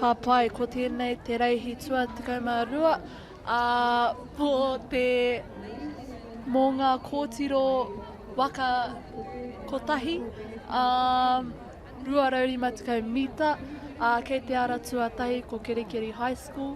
Ka pai, ko tēnei te reihi tua 12, ā, mō te, mō ngā kōtiro waka kotahi, ā, 250 mita, ā, kei te ara tuatahi ko Kerikeri High School,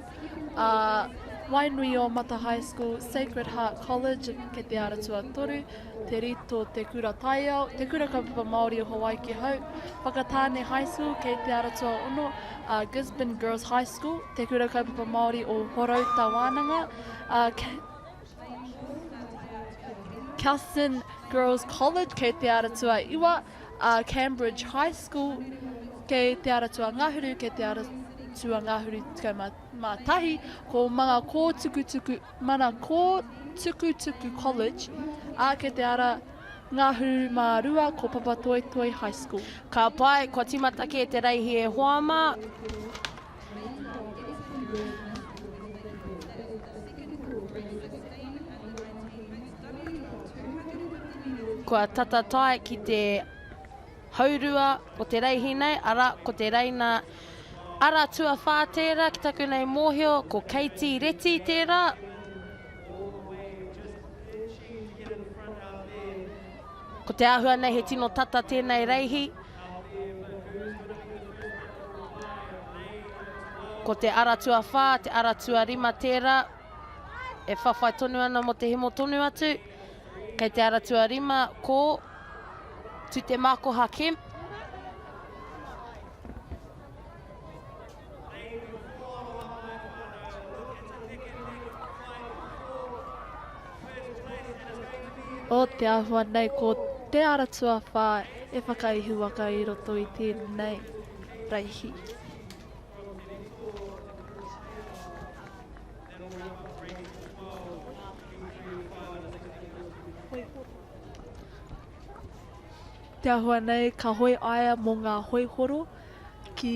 ā, Wainuiomata High School, Sacred Heart College kei te ara tuatoru, Te Rito, Te Kura Taiao, Te Kura Kaupapa Māori o Hawaiki Hou, Whakatāne High School kei te ara tuaono, ā, Gisborne Girls High School, Te Kura Kaupapa Māori o Horouta Wānanga, ā, Kelston Girls College kei te ara tuaiwa, ā, Cambridge High School kei te ara tuangahuru, kei te ara tuangahuru 11, ko Mangakōtukutuku, Manakōtukutuku College, ā, kei te ara ngahuru mā rua ko Papatoetoe High School. Ka pai, kua tīmata kē te reihi e hoa mā. Kua tata tae ki te haurua o te reihi nei, arā, ko te reina ara tuawhā tērā, ki taku nei mōhio, ko Katie Reti tērā. Ko te āhua nei he tino tata tēnei reihi. Ko te ara tuawhā, te ara tuarima tērā. E whawhai tonu ana mō te hemo tonu atu. Kei te ara tuarima ko Tutemakoha Kemp. O te āhua nei ko te ara tuawhā e whakaihuwaka i roto i tēnei reihi. Te āhua nei ka hoe aia mō ngā hoihoro ki,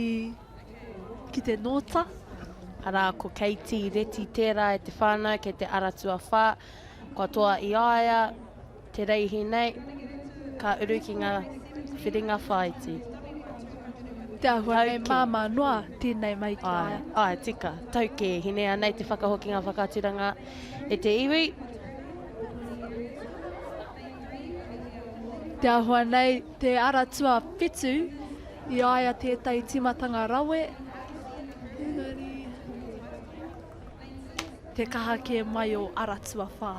ki te nōta. Arā, ko Katie Reti tērā e te whānau kei te ara tuawhā. Kua toa i a ia te reihi nei, ka uru ki ngā whiringa whāiti. Te āhua nei māmā noa tēnei mai ki a ia. Āe, āe, tika. Tau kē, hine, anei te whakahokinga whakaaturanga e te iwi. Te āhua nei, te ara tuawhitu, i a ia tētahi tīmatanga rawe, engari te kaha kē mai o ara tuawhā.